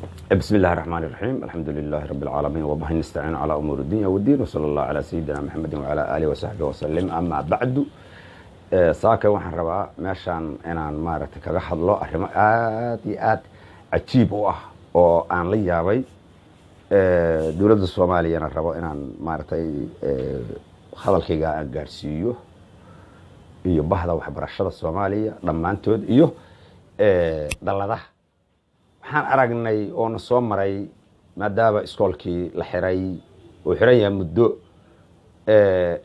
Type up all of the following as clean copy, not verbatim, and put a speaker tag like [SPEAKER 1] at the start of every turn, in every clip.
[SPEAKER 1] بسم الله الرحمن الرحيم، الحمد لله رب العالمين، وبه نستعين على أمور الدنيا والدين، وصلى الله على سيدنا محمد وعلى آله وصحبه وسلم. أما بعد، saaka waxaan rabaa meeshaan inaan maaragtay kaga hadlo arrimo aad iyo aad cajiib u ah oo aan la yaabay, dowladda Soomaaliyana rabo inaan maaragtay hadalkayga aan gaadhsiiyo, iyo bahda waxbarashada Soomaaliya dhammaantood iyo dalladaha. Waxaan aragnay oo na soo maray, maadaama iskoolkii la xiray oo xiran yahay muddo,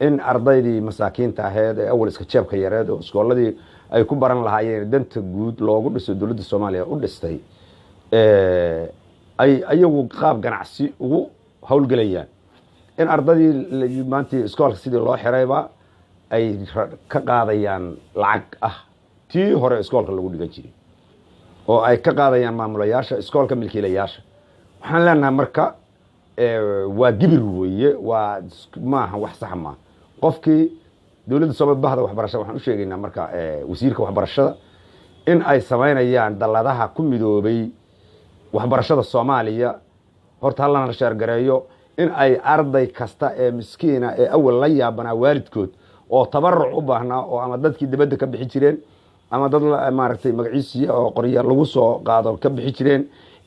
[SPEAKER 1] in ardaydii masaakiinta aheyd ee awal iska jeebka yareed oo iskooladii ay ku baran lahaayeen danta guud loogu dhiso, dowladda Soomaaliya u dhistay, ay ayagu qaab ganacsi ugu howlgelayaan, in ardaydii maantii iskoolka sidii loo xirayba ay ka qaadayaan lacag ah tii hore iskoolka lagu dhigan jiray, oo ay ka qaadayaan maamulayaasha iskoolka, milkiilayaasha. Waxaan leenahay marka waa gibir weeye, waa maaha wax sax maaha. Qofkii dowladda Sooma, bahda waxbarashada, waxaan u sheegaynaa marka wasiirka waxbarashada in ay samaynayaan dalladaha ku midoobay waxbarashada Soomaaliya. Horta halana sheergareeyo in ay arday kasta ee miskiina ee awal la yaabanaa waalidkood oo tabaruc u baahnaa, oo ama dadkii dibadda ka bixi jireen ama dad maaragtay magaciisiya oo qorya lagu soo qaado ka bixi jireen,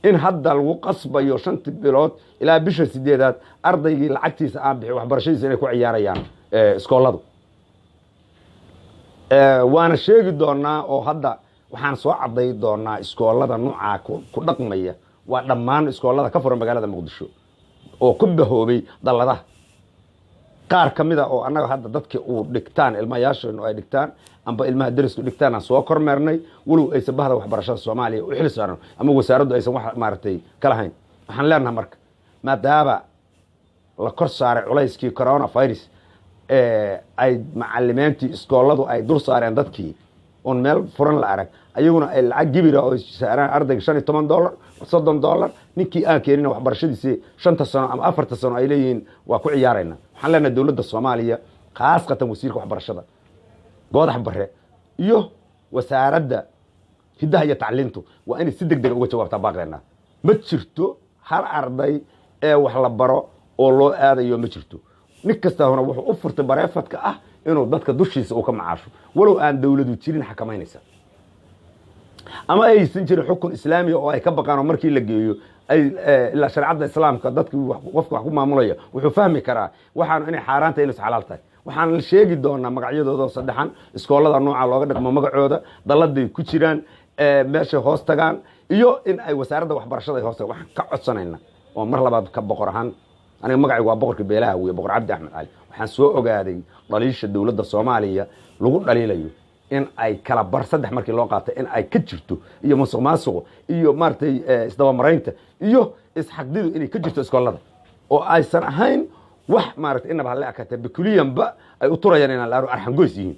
[SPEAKER 1] in hadda lagu qasbayo 5-tii bilood ilaa bisha 8-aad ardaygii lacagtiisa aan bixi waxbarashadiisa inay ku ciyaarayaan iskooladu. Waana sheegi doonaa oo hadda waxaan soo cadday doonaa iskoolada nuucaa ku dhaqmaya. Waa dhammaan iskoolada ka furan magaalada Muqdisho oo ku bahoobay dalladaha qaar ka mid a, oo annaga hadda dadki uu dhigtaan, ilmayaasheenu ay dhigtaan amba ilmaha derisku dhigtaan, aan soo kormeernay, walow aysan bahda waxbarashada Soomaaliya u xil saaran ama wasaaraddu aysan wax maaragtay kala hayn. Waxaan leenahay marka, maadaama la kor saaray culayskii coronavirus, ay macalimiintii iskooladu ay dul saareen dadkii oon meel furan la arag, ayaguna ay lacag gibira oo saaraan ardayga $15, $30, ninkii aan keenina waxbarashadiisii 5-ta sano ama 4-ta sano ay leeyihiin waa ku ciyaarayna. Waxaan leenahay dowladda Soomaaliya, khaasatan wasiirka waxbarashada Goodax Bare iyo wasaaradda hiddaha iyo tacliintu, waa inay si deg dega uga jawaabtaa baaqeena. Ma jirto hal arday ee wax la baro oo loo aadayo, ma jirto. Nin kasta hona wuxuu u furtay private-ka ah inuu dadka dushiisa uu ka macaasho, walow aan dowladu jirin xakamaynaysa ama aysan jirin xukun islaamiya oo ay ka baqaan, oo markii la geeyo ay ilaa shareecadda islaamka dadki qofka wax ku maamulaya wuxuu fahmi karaa waxaanu inay xaaraan tahay, inaysu xalaal tahay. Waxaan la sheegi doonaa magacyadooda saddexan, iskoolada nooca looga dhaqmo magacooda, dalladay ku jiraan, meeshay hoos tagaan, iyo in ay wasaaradda waxbarashada ay hoos tagaan. Waxaan ka codsanayna oo mar labaad ka boqor ahaan, aniga magacaygu waa boqorka beelaha wiye, Boqor Cabdi Axmed Cali, waxaan soo ogaaday dhaliisha dowladda Soomaaliya lagu dhaliilayo in ay kala bar saddex markii loo qaatay in ay ka jirto, iyo musuq maasuqu iyo maaragtay isdabamaraynta iyo isxaqdidu inay ka jirto iskoolada, oo aysan ahayn wax maaragtay inaba halle akatee bikuliyanba ay u turayaan inaan laaro arxangoys yihiin.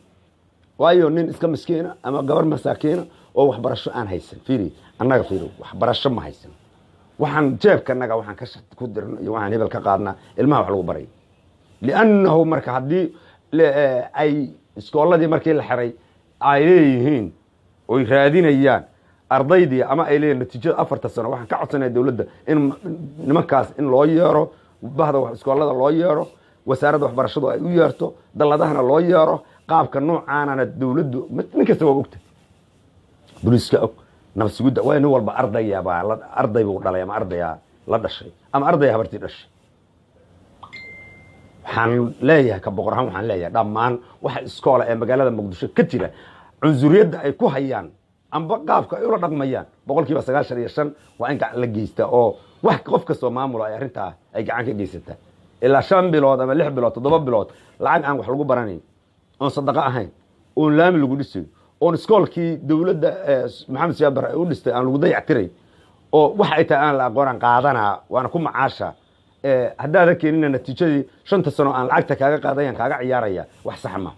[SPEAKER 1] Waayo, nin iska miskiina ama gabar masaakiina oo waxbarasho aan haysan, fiiri annaga, fiiri, waxbarasho ma haysan, waxaan jeebkanaga waxaan ka ku dirno iyo waxaan hebel ka qaadnaa ilmaha wax lagu baray. Liannahu marka haddii ay iskooladii markii la xiray ay leeyihiin oy raadinayaan ardaydii ama ay leeyihin natiijada 4-ta sano, waxaan ka codsanaya dowladda in nimankaas in loo yeero, bahda iskoolada loo yeero, wasaaradda waxbarashadu ay u yeerto, dalladahana loo yeero. Qaabka noocaanana dowladdu nin kasta waa ogta, booliiska og, nabad sugidda waa nin walba ardayabaa arday buu dhalay ama ardayaa la dhashay ama ardaya habartii dhashay. Waxaan leeyahay ka boqor ahaan, waxaan leeyahay dhammaan waxa iskoola ee magaalada Muqdisho ka jira, cunsuriyadda ay ku hayaan amba qaabka ay ula dhaqmayaan 95% waa in gacan la geystaa, oo wax qof kastoo maamula ay arrintaa ay gacan ka geysataa. Ilaa 5 bilood ama 6 bilood, 7 bilood lacag aan wax lagu baranayn, oon sadaqo ahayn, oon laami lagu dhisayo, oon iskoolkii dowladda Maxamed Siyaad Barre ay u dhistay aan lagu dayactiray, oo wax ay tahay aan la aqoonaan qaadanaa waana ku macaasha, haddaadan keenina natiijadii 5-ta sano aan lacagta kaaga qaadayaan kaaga ciyaaraya, wax sax ma,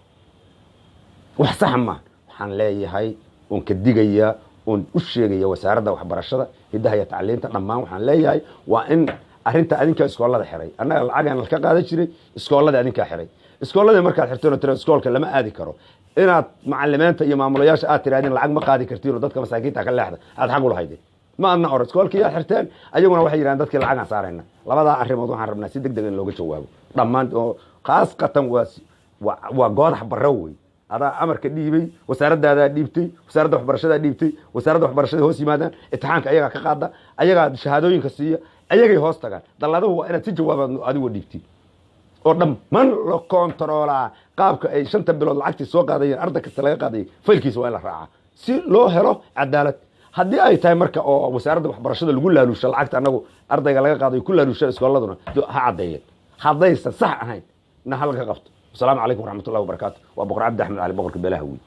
[SPEAKER 1] wax sax ma. Waxaan leeyahay oon ka digayaa oon u sheegaya wasaaradda waxbarashada hiddaha iyo tacliinta dhammaan, waxaan leeyahay waa in arrinta adinkaa iskoolada xiray, annaga lacagaan ka qaadan jiray iskoolada adinkaa xiray. Iskooladii markaad xirteen oo tira iskoolka lama aadi karo, inaad macalimiinta iyo maamulayaasha aad tirahdeen lacag ma qaadi kartiin oo dadka masaakiinta ka leexda aad xaq u lahaydeen. Ma adna or iskoolkiyaa xirteen, ayaguna waxay yidhahdeen dadkii lacagaan saarayna. Labadaa arrimood waxaan rabnaa si deg deg in looga jawaabo dhammaan, oo khaasatan waa Goodax Barre wey. Adaa amarka dhiibay, wasaaradaadaa dhiibtay, wasaaradda waxbarashadaa dhiibtay, wasaaradda waxbarashada hoos yimaadaan, imtixaanka ayagaa ka qaada, ayagaa shahaadooyinka siiya, ayagay hoos tagaan dalladuhu. Waa inaad si jawaabaad adigoo dhiibtid oo dhammaan la kontaroolaa qaabka ay 5ta bilood lacagtii soo qaadayeen. Arday kasta laga qaadayay faylkiisa waa in la raacaa si loo helo cadaalad. Haddii ay tahay marka oo wasaaradda waxbarashada lagu laaluusha lacagta anagu ardayga laga qaadayo ku laaluusha, iskooladuna ha caddeeyeen. Haddaysan sax ahayn na halka qabto. Wasalaamu calaykum waraxmatullahi wabarakaatu. Waa Boqor Cabdi Axmed Cali, boqorka beelaha wey.